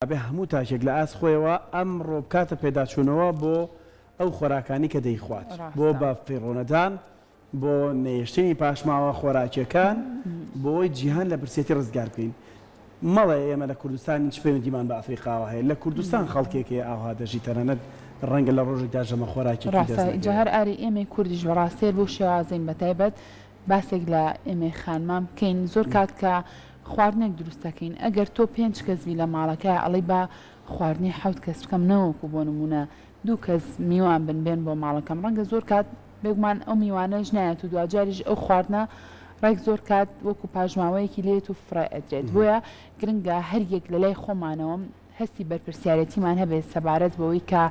ئەبێ هەموو تاکێک لە ئاست خۆیەوە ئەمڕۆ بکاتە پێداچوونەوە بۆ ئەو خۆراکانەی کە دەیخوات، بۆ ڕاستە. بە فیڕۆنەدان، بۆ نەهێشتنی پاشماوە خۆراکیەکان، بۆ ئەوەی جیهان لە برسێتی ڕزگار بکەین. مەڵێ ئێمە لە کوردستانین چ پەیوەندیمان بە ئەفریقاوە هەیە، لە کوردستان خەڵکێک هەیە ئاوها دەژی تەنانەت ڕەنگە لە ڕۆژێکدا ژەمە خۆراکێکی دەست ڕاستە ئینجا نەکەوێت. هەر ئاری ئێمەی کوردیش بەڕاستی هەر بەو شێوازەین بەتایبەت باسێک لە ئێمەی خانمان بکەین زۆر کات کە خواردنێک دروست دەکەین ئەگەر تۆ پێنج کەس بی لە ماڵەکە ئەڵێی با خواردنی حەوت کەس بکەم نەوەکو بۆ نمونە دوو کەس میوان بن بێن بۆ ماڵەکەم ڕەنگە زۆر کات بێگومان ئەو میوانەش نایەت و دواجاریش ئەو خواردنە ڕێک زۆر کات وەکو پاشماوەیەکی لێت و فڕێ ئەدرێت بۆیە گرنگە هەر یەک لە لای خۆمانەوە هەستی بەرپرسیارێتیمان هەبێت سەبارەت بەوەی کە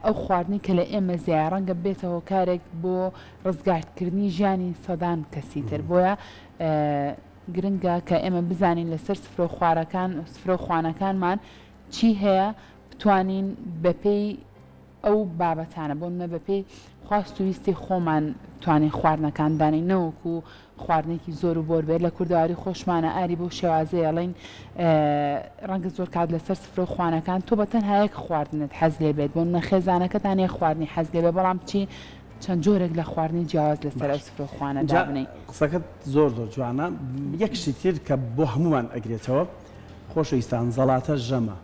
ئەو خواردنەی کە لە ئێمە زیایە ڕەنگە ببێتە هۆکارێک بۆ ڕزگارکردنی ژیانی سەدان کەسی تر بۆیە گرنگە کە ئێمە بزانین لەسەر سفرە و خوارەکان سفرە و خوانەکانمان چی هەیە بتوانین بەپێی ئەو بابەتانە بۆ نمونە بەپێی خواست و ویستی خۆمان بتوانین خواردنەکان دانێین نەوەکو خواردنێکی زۆر و بۆر بێت لە کوردەواری خۆشمانە ئاری بەو شێوازەیە ئەڵێین ڕەنگە زۆر کات لەسەر سفرە و خوانەکان تۆ بە تەنها یەک خواردنت حەز لێ بێت بۆ نمونە خێزانەکەتان یەک خواردنی حەز لێ بێت بەڵام بچی چەند جۆرێک لە خواردنی جیاواز لەسەر ئەو باش سفرە و خوانە جا دابنێی. قسەکەت زۆر زۆر جوانە یەک شتی تر کە بۆ هەموومان ئەگرێتەوە خۆشەویستان زەڵاتە ژەمە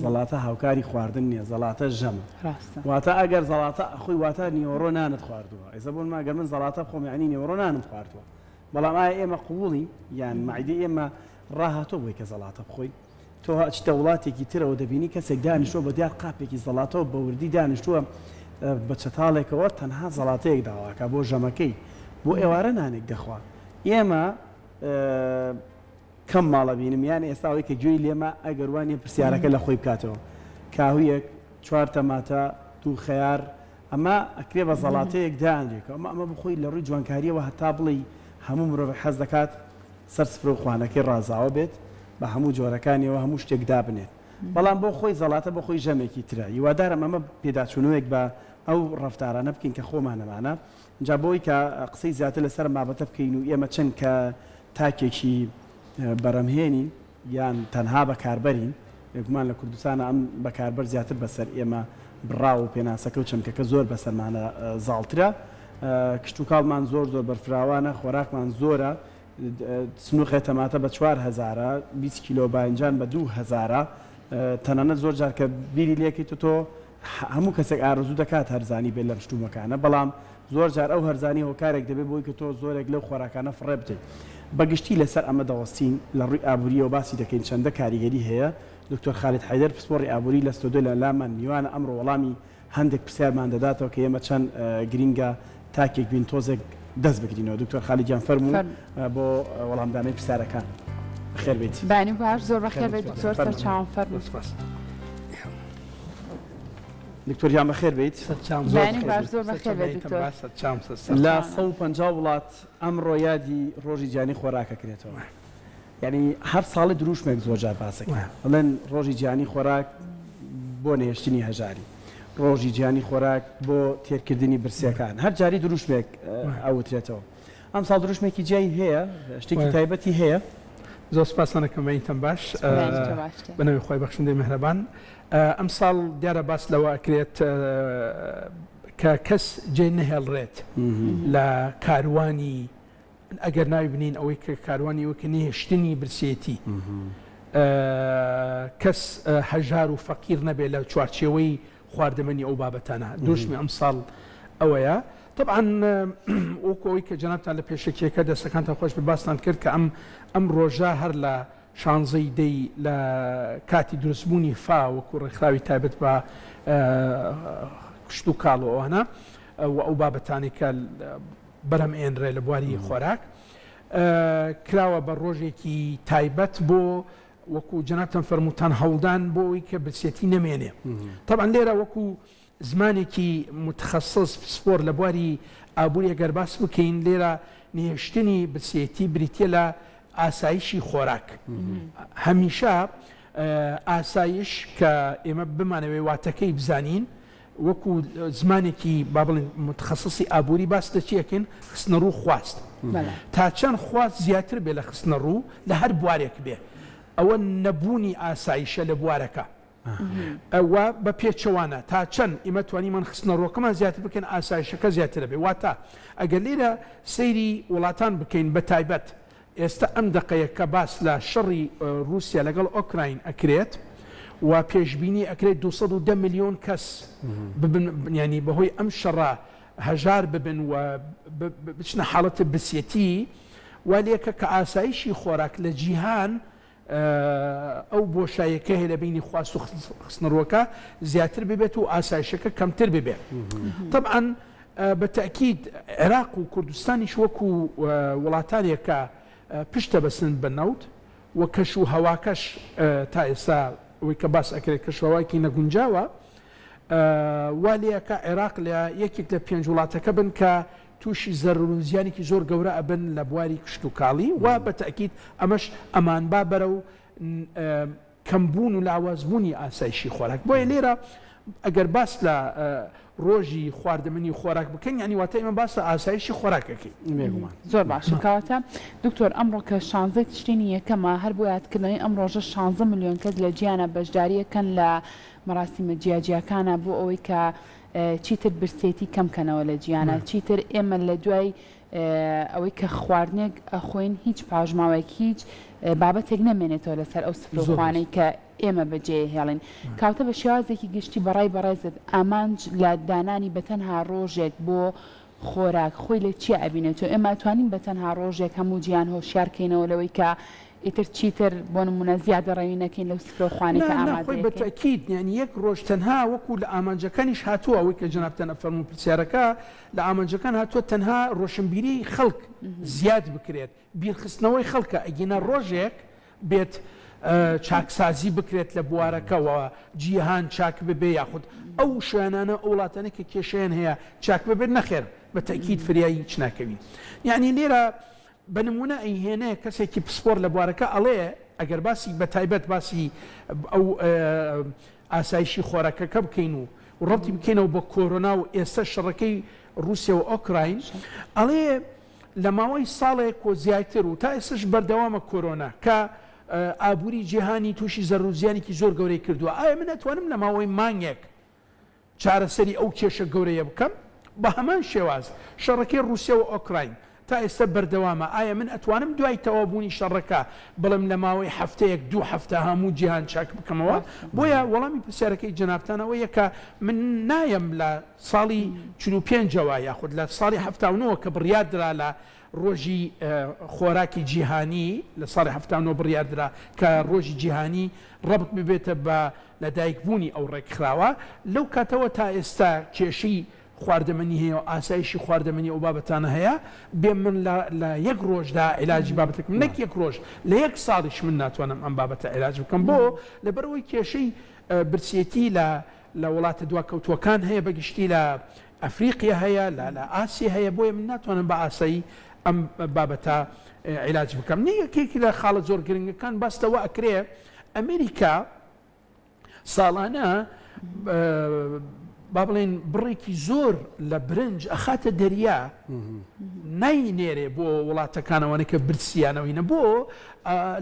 زەڵاتە هاوکاری خواردن نیە زەڵاتە ژەمە ڕاستە. واتە ئەگەر زەڵاتە ئەخۆی واتە نیوەڕۆ نانت خواردووە ئێستا بۆ نمونە ئەگەر من زەڵاتە بخۆم یانی نیوەڕۆ نانم خواردووە بەڵام ئایا ئێمە قبوڵین یان مەعیدەی ئێمە ڕاهاتووە بۆی کە زەڵاتە بخۆین تۆ ئەچیتە وڵاتێکی ترەوە دەبینی کەسێک دانیشتووە بە دیار قاپێکی زەڵاتەوە بە وردی دانیشتووە بە چەتاڵێکەوە تەنها زەڵاتەیەک داواکە بۆ ژەمەکەی بۆ ئێوارە نانێک دەخوا ئێمە کەم ماڵ ئەبینم یان ئێستا ئەوەی کە گوێی لێمە ئەگەر وا نیە پرسیارەکە لە خۆی بکاتەوە کاهویەک چوار تەماتە دوو خەیار ئەمە ئەکرێ بە زەڵاتەیەک دانرێ کە ئەمە ئەمە بخۆی لە ڕووی جوانکاریەوە هەتا بڵێی هەموو مرۆڤ حەز دەکات سەر سفرە و خوانەکەی ڕازاوە بێت بە هەموو جۆرەکانیەوە هەموو شتێک دابنێت بەڵام بۆ خۆی زەڵاتە بۆ خۆی ژەمێکی ترە هیوادارم ئەمە پێداچوونەوەیەک بە ئەو ڕەفتارانە بکەین کە خۆمانەمانە جا بۆی کە قسەی زیاتر لەسەر ئەم بابەتە بکەین و ئێمە چەند کە تاکێکی بەرەمهێنین یان تەنها بەکاربەرین، بێگومان لە کوردستانا ئەم بەکاربەر زیاتر بەسەر ئێمە بڕاوە و پێناسەکە و چەمکەکە زۆر بەسەرمانە زاڵترە. کشتوکاڵمان زۆر زۆر بەرفراوانە، خۆراکمان زۆرە، سنوقێ تەماتە بە چوار هەزارە، 20 کیلۆ باینجان بە دوو هەزارە، تەنانەت زۆر جار کە بیری لێکەیتەوە تۆ هەموو کەسێک ئارەزوو دەکات هەرزانی بێت لەم شتومەکانە، بەڵام زۆر جار ئەو هەرزانی هۆکارێک دەبێت بۆی کە تۆ زۆرێک لەو خۆراکانە فڕێ بدەیت. بە گشتی لەسەر ئەمە دەوەستین، لە ڕووی ئابوورییەوە باسی دەکەین چەندە کاریگەری هەیە، دکتۆر خالید حەیدەر پسپۆڕی ئابووری لە ستۆدیۆ لە لامان میوانە ئەمڕۆ وەڵامی هەندێک پرسیارمان دەداتەوە کە ئێمە چەند گرینگە تاکێک بین تۆزێک دەست بگرینەوە. دکتۆر خالید گیان فەرموو بۆ وەڵامدانەوەی پرسیارەکان. بەخێر بێیت. بەیانی باش زۆر بەخێر بێیت دکتۆر سەرچاوم فەرموو. سپاس. دکتۆر گیان بەخێر بێیت. بەیانی باش زۆر بەخێر بێیت دکتۆر. لە 150 وڵات ئەمڕۆ یادی ڕۆژی جیهانی خۆراک ئەکرێتەوە. یانی هەر ساڵی دروشمێک زۆر جار باس ئەکرێت ئەڵێن ڕۆژی جیهانی خۆراک بۆ نەهێشتنی هەژاری، ڕۆژی جیهانی خۆراک بۆ تێرکردنی برسیەکان، هەر جاری دروشمێک ئەوترێتەوە. ئەمساڵ دروشمێکی جیای هەیە، شتێکی تایبەتی هەیە؟ زۆر سپاستان ئەکەم بەینتان باش. بە ناوی خوای بەخشندەی میهرەبان. ئەمساڵ دیارە باس لەوە ئەکرێت کە کەس جێ نەهێڵرێت لە کاروانی ئەگەر ناوی بنێین ئەوەی کە کاروانی ئەوەی کە نەهێشتنی برسێتی کەس هەژار و فەقیر نەبێت لە چوارچێوەی خواردەمەنی ئەو بابەتانە دروشمی ئەمساڵ ئەوەیە طبعا وەکو ئەوەی کە جەنابتان لە پێشەکیەکە دەستەکانتان خۆش بێت باستان کرد کە ئەم ئەم ڕۆژە هەر لە شانزەی دەی لە کاتی دروستبوونی فا وەکو ڕێکخراوی تایبەت بە کشتوکاڵ و ئەوانە و ئەو بابەتانەی کە بەرهەم ئێنرێ لە بواری خۆراک کراوە بە ڕۆژێکی تایبەت بۆ وەکو جەنابتان فەرمووتان هەوڵدان بۆ ئەوەی کە برسێتی نەمێنێ تەبعەن لێرە وەکو زمانێکی متخصص پسپۆر لە بواری ئابووری ئەگەر باس بکەین لێرە نەهێشتنی برسێتی بریتیە لە ئاسایشی خۆراک هەمیشە ئاسایش کە ئێمە بمانەوێ واتەکەی بزانین وەکو زمانێکی با بڵێین متخصصی ئابووری باس لە چی ئەکەین؟ خستنەڕوو خواست. تا چەند خواست زیاتر بێ لە خستنەڕوو لە هەر بوارێک بێ. ئەوە نەبوونی ئاسایشە لە بوارەکە. و بە پێچەوانە تا چەند ئیمە توانیمان خستنەڕووەکەمان زیاتر بکەین ئاسایشەکە زیاتر ئەبێ. واتە ئەگەر لێرە سەیری وڵاتان بکەین بە تایبەت ئێستا ئەم دەقەیە کە باس لە شەڕی ڕووسیا لەگەڵ ئۆکراین ئەکرێت و پێشبینی ئەکرێت 210 ملیۆن کەس ببن یانی بەهۆی ئەم شەڕە هەژار ببن و بچنە حاڵەتی برسێتی وا لێکە کە ئاسایشی خۆراک لە جیهان ئەو بۆشاییەکە هەیە لە بەینی خواست و خستنەڕووەکە زیاتر ببێت و ئاسایشەکە کەمتر ببێت. تەبعەن بە تەئکید عێراق و کوردستانیش وەکو وڵاتانێک کە پشت دەبەستن بە نەوت و کەش و هەواکەش تا ئێستا ئەوەی کە باس ئەکرێت کەش و هەوایەکی نەگونجاوە وا لێکە عێراق لە یەکێک لە پێنج وڵاتەکە بن کە تووشی زەرەر و زیانێکی زۆر گەورە ئەبن لە بواری کشتوکاڵی و بە تەئکید ئەمەش ئەمانبا بەرەو کەمبوون و لاوازبوونی ئاسایشی خۆراک. بۆیە لێرە ئەگەر باس لە ڕۆژی خواردەمەنی خۆراک بکەین یانی واتە ئێمە باس لە ئاسایشی خۆراک ئەکەین. بێگومان. زۆر باشە کەواتە دکتۆر ئەمڕۆ کە شانزەی تشرینی یەکەمە هەر بۆ یادکردنەوەی ئەم ڕۆژە شانزە ملیۆن کەس لە جیهانا بەشداری ئەکەن لە مەراسیمە جیاجیاکانا بۆ ئەوەی کە چیتر برسێتی کەم کەنەوە لە جیهانا چیتر ئێمە لە دوای ئەوەی کە خواردنێک ئەخۆین هیچ پاژماوەیەک هیچ بابەتێک نەمێنێتەوە لەسەر ئەو سفرە و خوانەی کە ئێمە بەجێ هێڵین کاوتە بە شێوازێکی گشتی بەڕای بەڕێزت ئامانج لە دانانی بە تەنها ڕۆژێک بۆ خۆراک خۆی لە چیا ئەبینێتەوە ئێمە ئەتوانین بە تەنها ڕۆژێک هەموو جیهان هۆشیار کەینەوە لەوەی کە ئیتر چیتر بۆ نموونە زیادەڕەوی نەکەین لەو سفرە و خوانەی نا کە نا خۆی ئامادەی بە ئەکەین؟ تەئکید یانی یەک ڕۆژ تەنها وەکو لە ئامانجەکانیش هاتووە ئەوەی کە جەنابتان ئەفەرموون پرسیارەکە لە ئامانجەکان هاتووە تەنها ڕۆشنبیریی خەڵک زیاد بکرێت بیرخستنەوەی خەڵکە ئەگینا ڕۆژێک بێت چاکسازی بکرێت لە بوارەکەوە جیهان چاک ببێ یاخود ئەو شوێنانە ئەو وڵاتانەی کە کێشەیان هەیە چاک ببێت نەخێر بە تەئکید فریای هیچ ناکەوین یانی لێرە بە نموونە ئەیهێنێ کەسێکی پسپۆر لە بوارەکە ئەڵێ ئەگەر باسی بە تایبەت باسی ئەو ئاسایشی خۆراکەکە بکەین و ڕەبتی بکەینەوە بە کۆرۆنا و ئێستا شەڕەکەی ڕووسیا و ئۆکراین ئەڵێ لە ماوەی ساڵێک و زیاتر و تا ئێستاش بەردەوامە کۆرۆنا کە ئابووری جیهانی تووشی زەرەر و زیانێکی زۆر گەورەی کردووە ئایا من ئەتوانم لە ماوەی مانگێک چارەسەری ئەو کێشە گەورەیە بکەم؟ بە هەمان شێواز شەڕەکەی ڕووسیا و ئۆکراین تا ئێستا بەردەوامە، ئایا من ئەتوانم دوای تەواوبوونی شەڕەکە بڵێم لە ماوەی هەفتەیەک دوو هەفتە هەموو جیهان چاک بکەمەوە؟ بۆیە وەڵامی پرسیارەکەی جەنابتان ئەوەیە کە من نایەم لە ساڵی 45 ەوە یاخود لە ساڵی 79 کە بڕیار درا لە ڕۆژی خۆراکی جیهانی لە ساڵی 79 بڕیار درا کە ڕۆژی جیهانی ڕەبت ببێتە بە لەدایکبوونی ئەو ڕێکخراوە، لەو کاتەوە تا ئێستا کێشەی خواردەمەنی هەیە و ئاسایشی خواردەمەنی ئەو بابەتانە هەیە، بێ من لە لە یەک ڕۆژدا عیلاجی بابەتەکەم نەک یەک ڕۆژ لە یەک ساڵیش من ناتوانم ئەم بابەتە عیلاج بکەم بۆ؟ لەبەرئەوەی کێشەی برسێتی لە لە وڵاتە دواکەوتووەکان هەیە بە گشتی لە ئەفریقیا هەیە لە لە ئاسیا هەیە بۆیە من ناتوانم بە ئاسایی ئەم بابەتە عیلاج بکەم یەکێک لە خاڵە زۆر گرنگەکان باس لەوە ئەکرێ ئەمریکا ساڵانە با بڵێن بڕێکی زۆر لە برنج ئەخاتە دەریا ناینێرێ بۆ وڵاتەکانەوەە کە برسیانەوەینە بۆ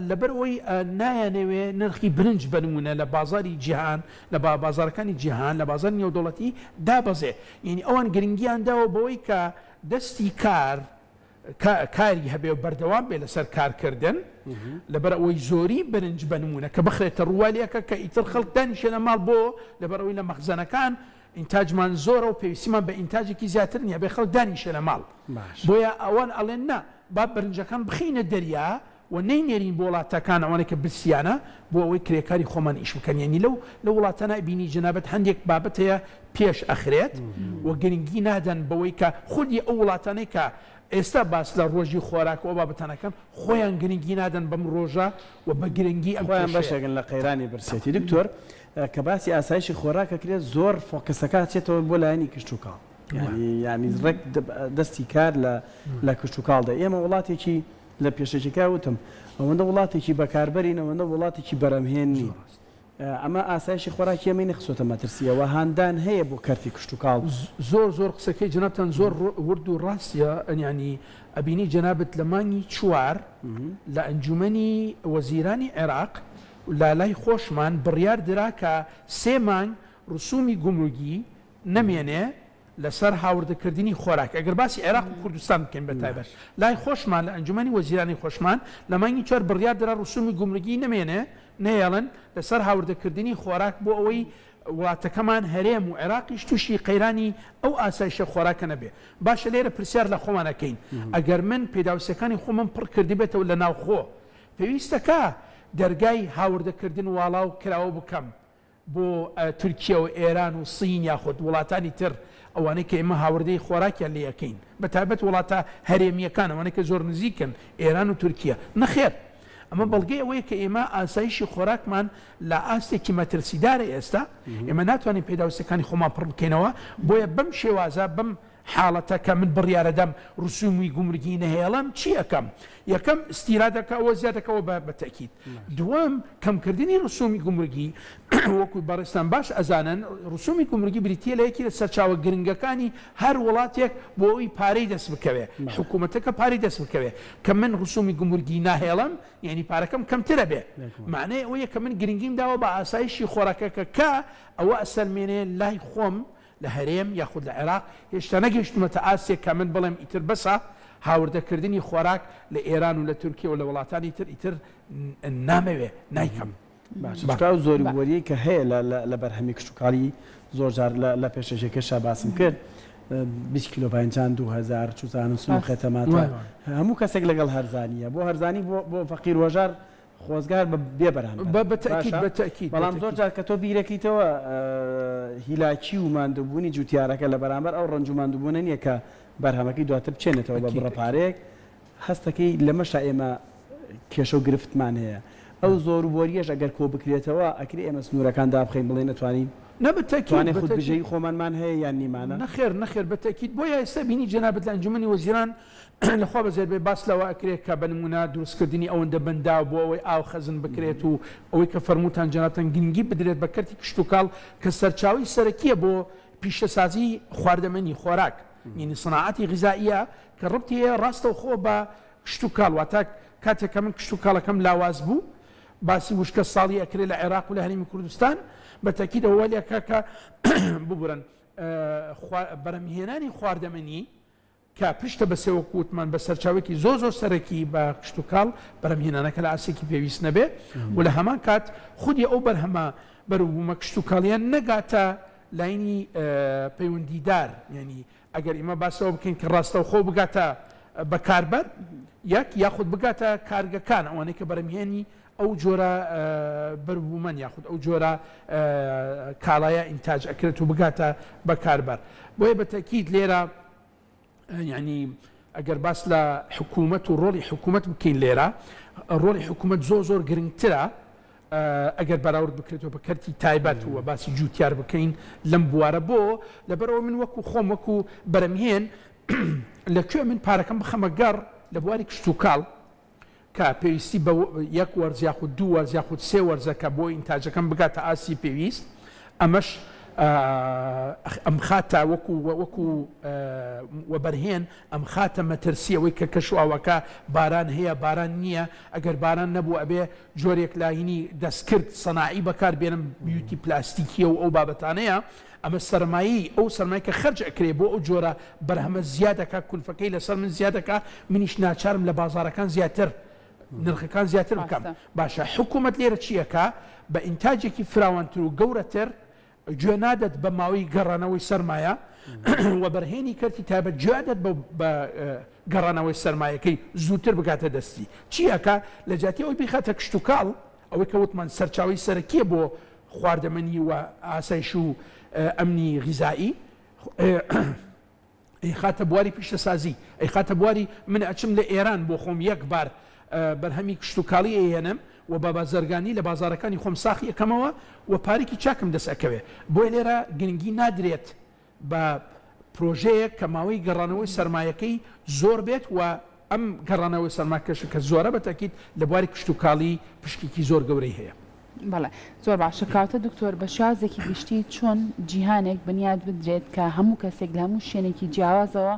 لەبەر ئەوەی نایانەوێ نرخی برنج بنمونە لە بازاری جیهان لە بازارەکانی جیهان لە بازار نێودەوڵەتی دابەزێ یعنی ئەوان گرنگیان داوە بەوەی کە دەستی کار کاری هەبێ و بەردەوام بێ لەسەر کارکردن لەبەر ئەوەی زۆری برنج بە نمونە کە بخرێتە ڕووالیەکە کە ئیتر خەڵک دانیشێ لە ماڵ بۆ لەبەر ئەوەی لە مەخزەنەکان ئینتاجمان زۆرە و پێویستیمان بە ئینتاجێکی زیاتر نییە بێ خەڵک دانیشێ لە ماڵ بۆیە ئەوان ئەڵێن نا با برنجەکان بخینە دەریا و نەینێرین بۆ وڵاتەکان ئەوانەی کە برسیانە بۆ ئەوەی کرێکاری خۆمان ئیش بکەن یانی لەو لەو وڵاتانە ئەبینی جەنابت هەندێک بابەت هەیە پێش ئەخرێت و گرنگی نادەن بەوەی کە خودی ئەو وڵاتانەی کە ئێستا باس لە ڕۆژی خۆراک و ئەو بابەتانە ئەکەن خۆیان گرنگی نادەن بەم ڕۆژە و بە گرنگی ئەم خۆیان کێشەیە. بەشێکن لە قەیرانی برسێتی دکتۆر کە باسی ئاسایشی خۆراک ئەکرێت زۆر focus ەکە ئەچێتەوە بۆ لایەنی کشتوکاڵ یانی یانی ڕێک دەستی کار لە لە کشتوکاڵدا ئێمە وڵاتێکی لە پێشەکیەکە وتم ئەوەندە وڵاتێکی بەکاربەرین ئەوەندە وڵاتێکی بەرەمهێن نین. ئەمە ئاسایشی خۆراکی ئێمەی نەخستۆتە مەترسییەوە، هاندان هەیە بۆ کەرتی کشتوکاڵ. زۆر زۆر قسەکەی جەنابتان زۆر ورد و ڕاستە یانی ئەبینی جەنابت لە مانگی چوار لە ئەنجومەنی وەزیرانی عێراق لە لای خۆشمان بڕیار درا کە سێ مانگ ڕسومی گومرگی نەمێنێ لەسەر هاوردەکردنی خۆراک ئەگەر باسی عێراق و کوردستان بکەین بە تایبەت لای خۆشمان لە ئەنجومەنی وەزیرانی خۆشمان لە مانگی چوار بڕیار درا ڕسومی گومرگی نەمێنێ نەیەڵن لەسەر هاوردەکردنی خۆراک بۆ ئەوەی وڵاتەکەمان هەرێم و عێراقیش تووشی قەیرانی ئەو ئاسایشە خۆراکە نەبێ. باشە لێرە پرسیار لە خۆمان ئەکەین ئەگەر من پێداویستیەکانی خۆمم پڕ کردبێتەوە لە ناوخۆ پێویستە کا دەرگای هاوردەکردن واڵا و کراوە بکەم بۆ تورکیە و ئێران و سین یاخود وڵاتانی تر ئەوانەی کە ئێمە هاوردەی خۆراکیان لێ ئەکەین بە تایبەت وڵاتە هەرێمییەکان ئەوانەی کە زۆر نزیکن ئێران و تورکیە نەخێر ئەمە بەڵگەی ئەوەیە کە ئێمە ئاسایشی خۆراکمان لە ئاستێکی مەترسیدارە ئێستا ئێمە ناتوانین پێداویستەکانی خۆمان پڕ بکەینەوە بۆیە بەم شێوازە بەم حاڵەتە کە من بڕیارەدەم ڕسومی گومرگی نەهێڵم چی ئەکەم؟ یەکەم ئیستیرادەکە ئەوە زیاد دەکا ئەوە بە تەئکید. دووەم کەمکردنی ڕسومی گومرگی وەکو بەڕێزتان باش ئەزانن ڕسومی گومرگی بریتیە لە یەکی لە سەرچاوە گرنگەکانی هەر وڵاتێک بۆ ئەوی پارەی دەست بکەوێ حکوومەتەکە پارەی دەست بکەوێ کە من ڕسومی گومرگی ناهێڵم یعنی پارەکەم کەمتر ئەبێ مەعنای ئەوەیە کە من گرنگیم داوە بە ئاسایشی خۆراکەکە کە ئەوە ئەسەلمێنێ لای خۆم لە هەرێم یاخود لە عێراق هێشتا نەگەیشتوومەتە ئاستێک کە من بڵێم ئیتر بەسە هاوردەکردنی خۆراک لە ئێران و لە تورکیە و لە وڵاتانی تر ئیتر نامەوێ نایکەم. باشە چونکە ئەو زۆری وەریەی کە هەیە لە بەرهەمی کشتوکاڵی زۆر جار لە پێشەکیەکەشا باسم کرد 20 کیلۆ باینجان 2000 چوزانم سنوخێ تەماتە هەموو کەسێک لەگەڵ هەرزانیە بۆ هەرزانی بۆ فەقیر وەژار خۆزگە هەر بە بێ بەرامبەر. بە بە تەئکید بە تەئکید بە بەڵام زۆر تەئکید. جار کە تۆ بیرەکەیتەوە هیلاکی و ماندووبوونی جووتیارەکە لە بەرامبەر ئەو ڕەنج و ماندووبوونە نییە کە بەرهەمەکەی دواتر بچێنێتەوە بە ئەکید بڕە ئەکید. پارەیەک هەستەکەی لەمەشا ئێمە کێشە و گرفتمان هەیە ئەو زۆر و بۆرییەش ئەگەر کۆ بکرێتەوە ئەکرێ ئێمە سنوورەکان دابخەین بڵێین ئەتوانین نا بە تەئکید توانای بە تەئکید. خودبژێوی خۆمانمان هەیە یان نیمانە؟ نەخێر نەخێر بە تەئکید بۆیە ئێستا بینی جەنابت لە ئەنجومەنی وەزیران لە خوا بەزێر بێ باس لەوە ئەکرێ کە بە نموونە دروستکردنی ئەوەندە بەنداو بۆ ئەوەی ئاو خەزن بکرێت و ئەوەی کە فەرمووتان جەنابتان گرنگی بدرێت بە کەرتی کشتوکاڵ کە سەرچاوەی سەرەکییە بۆ پیشەسازی خواردەمەنی خۆراک یعنی صناعەتی غذائیە کە ڕبتی هەیە ڕاستەوخۆ بە کشتوکاڵ واتە کاتێک کە من کشتوکاڵەکەم لاواز بوو باسی وشکە ساڵی ئەکرێ لە عێراق و لە هەرێمی کوردستان بە تەکید ئەوە وا لێکا کە ببورن بەرهەمهێنانی خواردەمەنی کە پشتە بەسێ وەکو وتمان بە سەرچاوەیەکی زۆر زۆر سەرەکی بە کشتوکاڵ بەرهەمهێنانەکە لە ئاستێکی پێویست نەبێ و لە هەمان کات خودی ئەو بەرهەمە بەروبوومە کشتوکاڵییە نەگاتە لاینی پەیوەندیدار یانی ئەگەر ئیمە باس لەوە بکەین کە ڕاستەوخۆ بگاتە بەکاربەر یەک یاخود بگاتە کارگەکان ئەوانەی کە بەرهەمهێنی ئەو جۆرە بەروبوومەن یاخود ئەو جۆرە کاڵایە ئینتاج ئەکرێت و بگاتە بەکاربەر بۆیە بە تەکید لێرە یعنی ئەگەر باس لە حکوومەت و ڕۆڵی حکوومەت بکەین لێرە ڕۆڵی حکوومەت زۆر زۆر گرنگترە ئەگەر بەراورد بکرێتەوە بە کەرتی تایبەت و باسی جووتیار بکەین لەم بوارە بۆ لەبەرەوە من وەکو خۆم وەکو بەرەمهێن لە کوێ من پارەکەم بخەمە گەڕ لە بواری کشتوکاڵ کە پێویستی بە یەک وەرز یاخود دوو وەرز یاخود سێ وەرزە کە بۆ ئینتاجەکەم بگاتە ئاستی پێویست ئەمەش ئەمخاتە وەکو وەکو وەبەرهێن ئەمخاتە مەترسی ئەوەی کە کەش و ئاوەکە باران هەیە باران نییە ئەگەر باران نەبوو ئەبێ جۆرێک لاینی دەستکرد سەناعی بەکار بێنم بیوتی پلاستیکیە و ئەو بابەتانەیە ئەمە سەرمایەی ئەو سەرمایە کە خەرج ئەکرێ بۆ ئەو جۆرە بەرهەمە زیاد ئەکا کولفەکەی لەسەر من زیاد ئەکا منیش ناچارم لە بازاڕەکان زیاتر نرخەکان زیاتر بکەم ڕاستە. باشە حکوومەت لێرە چی ئەکا بە ئینتاجێکی فراوانتر و گەورەتر گوێ نادەت بە ماوەی گەڕانەوەی سەرمایە وەبەرهێنی کەرتی تایبەت گوێ ئەدەت بە بە گەڕانەوەی سەرمایەکەی زووتر بگاتە دەستی چی ئەکا لە جیاتی ئەوەی بیخاتە کشتوکاڵ ئەوەی کە وتمان سەرچاوەی سەرەکیە بۆ خواردەمەنی و ئاسایش و ئەمنی غیزائی ئەیخاتە بواری پیشەسازی ئەیخاتە بواری من ئەچم لە ئێران بۆ خۆم یەک بار بەرهەمی کشتوکاڵی ئەیهێنم و بە بازرگانی لە بازارەکانی خۆم ساخی ئەکەمەوە و پارێکی چاکم دەست ئەکەوێ بۆیە لێرە گرنگی نادرێت بە پرۆژەیەک کە ماوەی گەڕانەوەی سەرمایەکەی زۆر بێت و ئەم گەڕانەوەی سەرماکەش کە زۆرە بە تەئکید لە بواری کشتوکاڵی پشکێکی زۆر گەورەی هەیە. بەڵێ زۆر باشە کاتە دکتۆر بە شێوازێکی گشتی چۆن جیهانێک بنیات بدرێت کە هەموو کەسێک لە هەموو شوێنێکی جیاوازەوە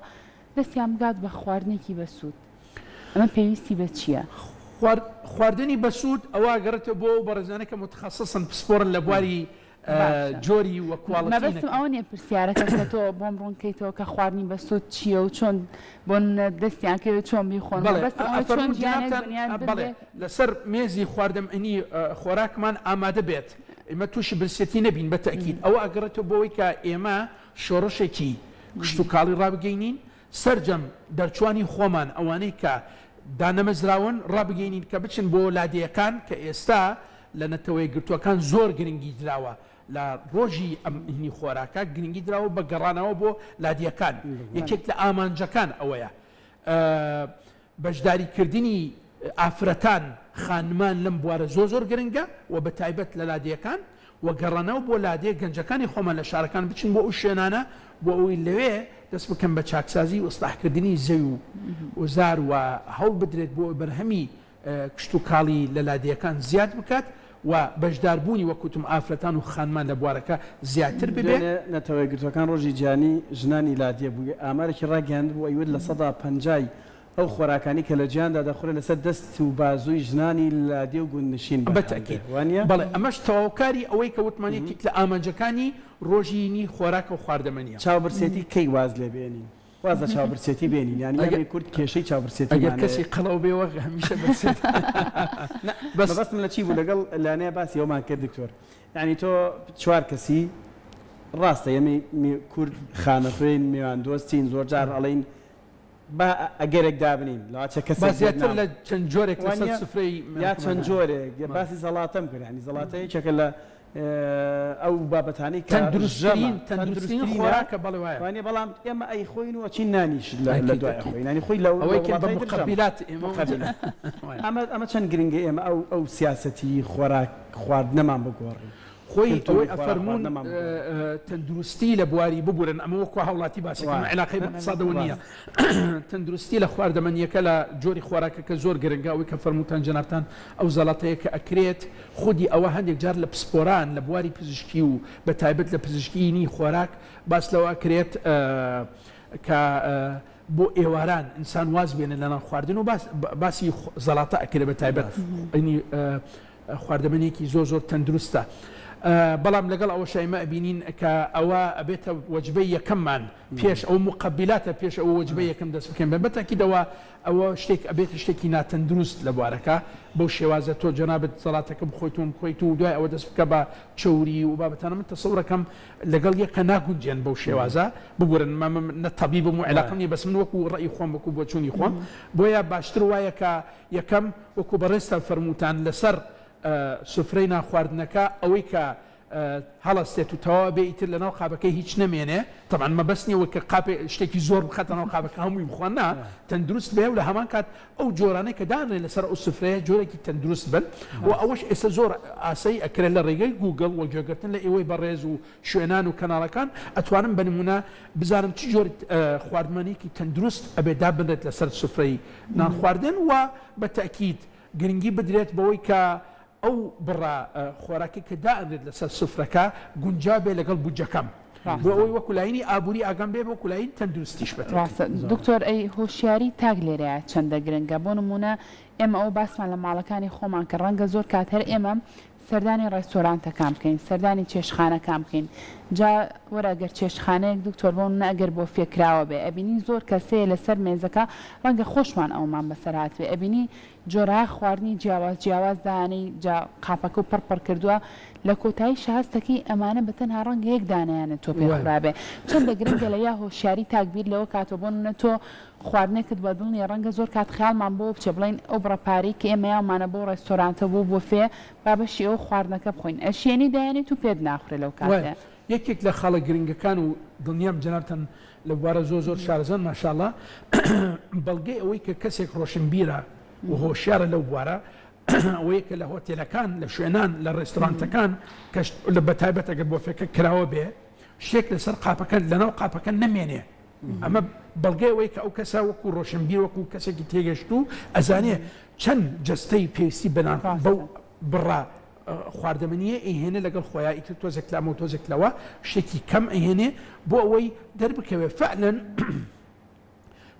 دەستیان بگات بە خواردنێکی بەسوود ئەمە پێویستی بە چییە؟ خواردنی بەسوود ئەوە ئەگەڕێتەوە بۆ ئەو بەڕێزانەی کە موتەخەسسن پسپۆڕن لە بواری جۆری و کواڵتی مەبەستم ئەوە نیە پرسیارەکە کە تۆ بۆم ڕوون کەیتەوە کە خواردنی بەسوود چییە و چۆن بۆ نمونە دەستیان کەوێت چۆن بیخۆن مەبەستم ئەوەیە چۆن جیهانێک بنیات بنرێ. لەسەر مێزی خواردەمەنی خۆراکمان ئامادە بێت ئێمە تووشی برسێتی نەبین بە تەئکید ئەوە ئەگەڕێتەوە بۆ ئەوەی کە ئێمە شۆڕشێکی کشتوکاڵی ڕابگەینین سەرجەم دەرچوانی خۆمان ئەوانەی کە دانەمەزراون ڕابگەینین کە بچن بۆ لادێیەکان کە ئێستا لە نەتەوەیەکگرتووەکان زۆر گرنگی دراوە لە ڕۆژی ئەمنی خۆراکە گرنگی دراوە بە گەڕانەوە بۆ لادیەکان یەکێک لە ئامانجەکان ئەوەیە بەشداریکردنی ئافرەتان خانمان لەم بوارە زۆر زۆر گرنگە و بە تایبەت لە لادێیەکان و گەڕانەوە بۆ لادێ گەنجەکانی خۆمان لە شارەکان بچن بۆ ئەو شوێنانە بۆ ئەوەی لەوێ دەست بکەن بە چاکسازی و ئیسلاحکردنی زەوی و زار و هەوڵ بدرێت بۆ بەرهەمی کشتوکاڵی لە لادێیەکان زیاد بکات و بەشداربوونی وەک وتم ئافرەتان و خانمان لە بوارەکە زیاتر ببێ. دوێنێ نەتەوەیەکگرتووەکان ڕۆژی جیهانی ژنانی لادێ بوو، ئامارێکی ڕاگەیاندبوو ئەیوت 50% ی ئەو خۆراکانەی کە لە جیهاندا دەخورێت لەسەر دەست و بازووی ژنانی لادێ و گوندنشین بەرهەم دێت، بەتەئکید وانیە؟ بەڵێ، ئەمەش تەواوکاری ئەوەی کە وتمان یەکێک لە ئامانجەکانی ڕۆژی نی خۆراکە و خواردەمەنییە. چاوبرسێتی کەی واز لێ بێنین؟ واز لە چاوبرسێتی بێنین یانی ئێمەی کورد کێشەی چاوبرسێتیمان ئەگەر کەسی قەڵەو بێ وەک هەمیشە برسێت. نا بەس مەبەستم لە چی بوو لەگەڵ لانەیە باسی ئەومان کرد دکتۆر یانی تۆ چوار کەسی ڕاستە ئێمەی کورد خانەخوێین میوان دۆستین زۆر جار ئەڵێین با ئەگەرێک دابنین لەواچە کەسێک با زیاتر لە چەند جۆرێک لەسەر سفرەی یا چەند جۆرێک باسی زەڵاتەم کرد یانی زەڵاتە یەکێکە لە ئەو بابەتانەی کە تەندروستترین تەندروستترین خۆراکە بەڵێ وایە. وانیە بەڵام ئێمە ئەیخۆین و ئەچین نانیش لە دوای ئەخۆین یانی خۆی لە ئەوەی کە بە مقەبیلات ئێمە مقەبیلات ئەمە ئەمە چەند گرنگە ئێمە ئەو ئەو سیاسەتی خۆراک خواردنەمان بگۆڕین. خۆی ئەوەی ئەفەرموون تەندروستی لە بواری ببورن ئەمە وەکو هاوڵاتی باسەکەم علاقەی بە اقتصادەوە نییە تەندروستی لە خواردەمەنیەکە لە جۆری خۆراکەکە زۆر گرنگە ئەوەی کە فەرمووتان جەنابتان ئەو زەڵاتەیە کە ئەکرێت خودی ئەوە هەندێک جار لە پسپۆران لە بواری پزیشکی و بە تایبەت لە پزیشکیی خۆراک باس لەوە ئەکرێت کە بۆ ئێواران ئینسان واز بێنێت لە نان خواردن و باسی زەڵاتە ئەکرێت بە تایبەت خواردەمەنیەکی زۆر زۆر تەندروستە بەڵام لەگەڵ ئەوەشا ئێمە ئەبینین کە ئەوە ئەبێتە وەجبەی یەکەممان پێش ئەو مقبلاتە پێش ئەوە وەجبەی یەکەم دەست بکەین بە تەئکیدەوە ئەوە شتێک ئەبێتە شتێکی ناتەندروست لە بوارەکە بەو شێوازە تۆ جەنابت زەڵاتەکە بخۆیت و بخۆیت و دوای ئەوە دەست بکە بە چەوری و بابەتانە من تەسەورەکەم لەگەڵ یەکە ناگونجێن بەو شێوازە ببورن من نە تەبیبم و علاقەم نیە بەس من وەکو ڕەئی خۆم وەکو بۆچوونی خۆم بۆیە باشتر وایە کە یەکەم وەکو بەڕێزتان فەرمووتان لەسەر سفرەی نان خواردنەکە ئەوەی کە هەڵەستێت و تەواو بێ ئیتر لەناو قابەکەی هیچ نەمێنێ تەبعەن مەبەست نیە وەک کە قاپێ شتێکی زۆر بخاتە ناو قابەکە هەمووی بخوا نا تەندروست بێ و لە هەمان کات ئەو جۆرانەی کە دانرێن لەسەر ئەو سفرەیە جۆرێکی تەندروست بن و ئەوەش ئێستا زۆر ئاسایی ئەکرێت لە ڕێگەی گووگڵ و گوێگرتن لە ئێوەی بەڕێز و شوێنان و کەناڵەکان ئەتوانم بە نمونە بزانم چ جۆر خواردمەنیکی تەندروست ئەبێ دابنرێت لەسەر سفرەی نان خواردن و بە تەئکید گرنگی بدرێت بەوەی کە ئەو بڕە خۆراکەی کە دائەنرێت لەسەر سفرەکە گونجاو بێت لەگەڵ بودجەکەم بۆ ئەوەی وەکو لایەنی ئابووری ئاگام بێ وەکو لایەنی تەندروستیش بە تەئکید. ڕاستە دکتۆر ئەی هۆشیاری تاک لێرەیا چەندە گرنگە بۆ نموونە ئێمە ئەوە باسمان لە ماڵەکانی خۆمان کرد ڕەنگە زۆر کات هەر ئێمە سەردانی ڕێستۆرانتەکان بکەین سەردانی چێشتخانەکان بکەین جا وەرە گەر چێشتخانەیەک دکتۆر بۆ نمونە ئەگەر بۆفیە کراوە بێ ئەبینی زۆر کەس هەیە لەسەر مێزەکە ڕەنگە خۆشمان ئەوەمان بەسەر هاتبێ ئەبینی جۆرەها خواردنی جیاواز جیاواز دانەی جا قاپەکەو پڕ پڕ کردووە لە کۆتاییشا هەستەکەی ئەمانە بە تەنها ڕەنگە یەک دانەیانە تۆ پێ خورابێ چەندە گرنگە لە یا هۆشیاری تاک بیر لەوە کاتەوە بۆ نمونە تۆ خواردنێکت بە دڵ نیە ڕەنگە زۆر کات خەیاڵمان بۆوە بچێ بڵێین ئەو بڕە پارەی کە ئێمە یاومانە بۆ ڕێستۆرانتە بۆ بۆفێ با بەشی ئەو خواردنەکە بخۆین ئەشیەنی دایەنیت و پێت ناخورێ لەو وایە کاتەیا. یەکێک لە خاڵە گرنگەکان و دڵنیام جەنابتان لە بوارە زۆر زۆر شارەزان ماشاءاللە بەڵگەی ئەوەی کە کەسێک ڕۆشنبیرە و هۆشیارە لەو بوارە ئەوەیە کە لە هۆتێلەکان لە شوێنان لە ڕێستۆرانتەکان کە بە تایبەت ئەگەر بۆفێکە کراوە بێ شتێک لەسەر قاپەکە لەناو قاپەکە نەمێنێ ئەمە بەڵگەی ئەوەی کە ئەو کەسە وەکو ڕۆشنبیر وەکو کەسێکی تێگەشتوو ئەزانێ چەند جەستەی پێویستی بە نان بەو بڕە. خواردەمەنییە ئەیهێنێ لەگەڵ خۆیا ئیتر تۆزێک لەمە و تۆزێک لەوە شتێکی کەم ئەیهێنێ بۆ ئەوەی دەربکەوێ فعلەن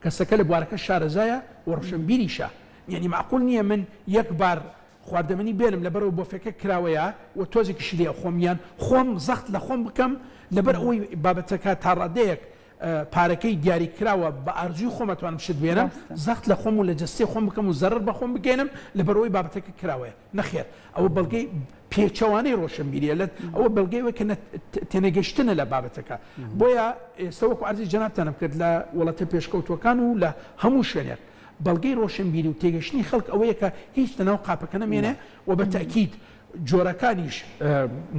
کەسەکە لە بوارەکە شارەزایە و ڕۆشنبیریشە یعنی معقول نییە من یەک بار خواردەمەنی بێنم لەبەرئەوە بۆفێکە کراوەیە و تۆزێکیشی لێ ئەخۆم یان خۆم زەخت لە خۆم بکەم لەبەر ئەوەی بابەتەکە تا ڕادەیەک پارەکەی دیاری کراوە بە ئارزوی خۆم ئەتوانم شت بێنم زەخت لە خۆم و لە جەستەی خۆم بکەم و زەرەر بە خۆم بگەێنم لەبەر ئەوەی بابەتەکە کراوەیە نەخێر ئەوە بەڵگەی پێچەوانەی ڕۆشنبیریە لە ئەوە بەڵگەی ئەوەی کە تێنەگەشتنە لە بابەتەکە بۆیە ئێستا وەکو عەرزی جەنابتانم کرد لە وڵاتە پێشکەوتووەکان و لە هەموو شوێنێک بەڵگەی ڕۆشنبیری و تێگەشتنی خەڵک ئەوەیە کە هیچ لەناو قاپەکە نەمێنێ و بە تەئکید جۆرەکانیش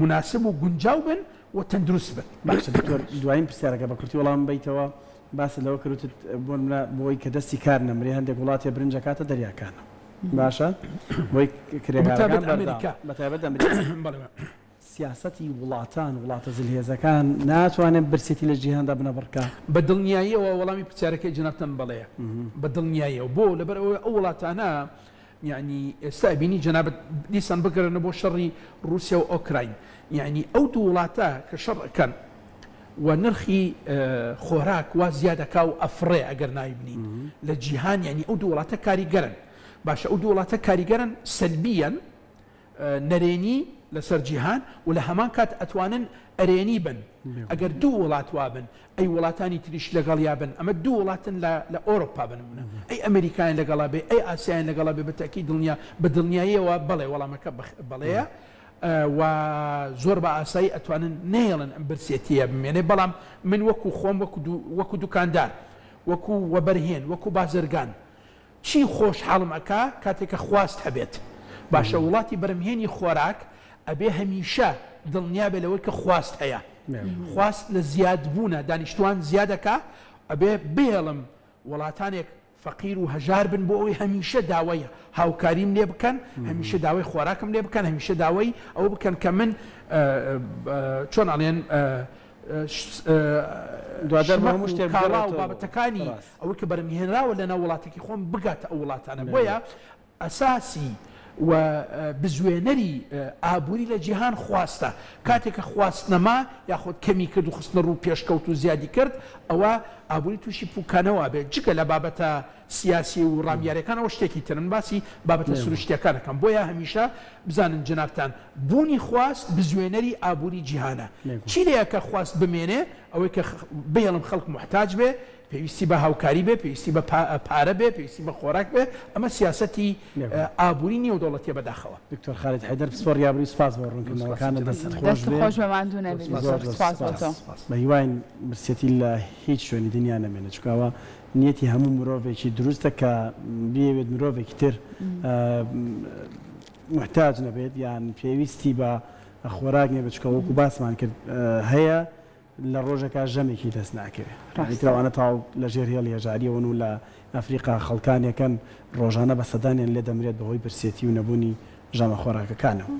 موناسب و گونجاو بن و تەندروست بن. باشە دکتۆر دوایین پرسیارەکە بە کورتی وەڵامم بەیتەوە، باست لەوە کرد وتت بۆ نمونە بۆی کە دەستی کار نەمرێ هەندێک وڵات هەیە برنج ئەکاتە دەریاکانە باشە بۆی کرێکارەکان بەردەوام بە تایبەت ئەمریکا. سیاسەتی وڵاتان، وڵاتە زلهێزەکان ناتوانێت برسێتی لە جیهاندا بنەبڕکا؟ بە دڵنیاییەوە وەڵامی پرسیارەکەی جەنابتان بەڵێیە. بە دڵنیاییەوە. بۆ؟ لەبەر ئەوەی ئەو وڵاتانە یەعنی ئێستا ئەبینی جەنابت دیسان بگەڕێنەوە بۆ شەڕی ڕووسیا و ئۆکراین یەعنی ئەو دوو وڵاتە کە شەڕ ئەکەن و نرخی خۆراک وا زیاد ئەکا و ئەفڕێ ئەگەر ناوی بنین لە جیهان یەعنی ئەو دوو وڵاتە کاریگەرن باشە ئەو دوو وڵاتە کاریگەرن سەلبیەن نەرێنی لەسەر جیهان و لە هەمان کات ئەتوانن ئەرێنی بن ئەگەر دوو وڵات وابن ئەی وڵاتانی تریش لەگەڵیا بن ئەمە دوو وڵاتن لە لە ئۆرۆپا بە نمونە ئەی ئەمریکایان لەگەڵا بێ ئەی ئاسیایان لەگەڵا بێ بە تەئکید دڵنیا بە دڵنیاییەوە بەڵێ وەڵامەکە بەڵێیە و زۆر بە ئاسایی ئەتوانن نەیەڵن ئەم برسێتیە بمێنێ بەڵام من وەکو خۆم وەکو وەکو دوکاندار وەکو وەبەرهێن وەکو بازرگان چی خۆشحاڵم ئەکا کاتێ کە خواست هەبێت. باشە وڵاتی بەرهەمهێنی خۆراک ئەبێ هەمیشە دڵنیا بێ لەوەی کە خواست هەیە. خواست لە زیاد بوونە، دانیشتوان زیاد ئەکا، ئەبێ بهێڵم وڵاتانێک فەقیر و هەژار بن بۆ ئەوەی هەمیشە داوای هاوکاریم لێ بکەن، هەمیشە داوای خۆراکم لێ بکەن، هەمیشە داوای ئەوە بکەن کە من چۆن ئەڵێن دواتر بۆ هەموو شتێک کاڵا و بگەڕێتەوە. بابەتەکانی ڕاست. ئەوەی کە بەرهەمهێنراوە لەناو وڵاتەکەی خۆم بگاتە ئەو وڵاتانە بۆیە ئەساسی و بزوێنەری ئابووری لە جیهان خواستە کاتێک کە خواست نەما یاخود کەمی کرد و خستنە ڕوو پێشکەوت و زیادی کرد ئەوە ئابووری تووشی پوکانەوە ئەبێت جگە لە بابەتە سیاسی و ڕامیاریەکان ئەوە شتێکی ترن من باسی بابەتە سروشتیەکان ئەکەم بۆیە هەمیشە بزانن جەنابتان بوونی خواست بزوێنەری ئابووری جیهانە چی لێیە کە خواست بمێنێ ئەوەی کە بهێڵم خەڵک موحتاج بێ پێویستی بە هاوکاری بێ پێویستی بە پارە بێ پێویستی بە خۆراک بێ ئەمە سیاسەتی ئابووری نێودەوڵەتیە بەداخەوە. دکتۆر خالید حەیدەر پسپۆڕی ئابووری سوپاس بۆ ڕوونکردنەوەکانت دەستت خۆش دەستت بێ. خۆش بێ ماندوو نەبی زۆر زۆر زۆر سوپاس بۆ سوپاس. تۆ. بە هیواین برسێتی لە هیچ شوێنی دنیا نەمێنێت چونکە ئەوە نیەتی هەموو مرۆڤێکی دروستە کە بیەوێت مرۆڤێکی تر موحتاج نەبێت یان پێویستی بە خۆراک نەبێت چونکە وەکو باسمان کرد هەیە لە ڕۆژێکا ژەمێکی دەست ناکەوێت ڕاستە. ئیتر ئەوانە تەواو لە ژێر هێڵی هەژاریەوەن و لە ئەفریقا خەڵکانێکن ڕۆژانە بە سەدانیان لێ دەمرێت بەهۆی برسێتی و نەبوونی ژەمە خۆراکەکانەوە.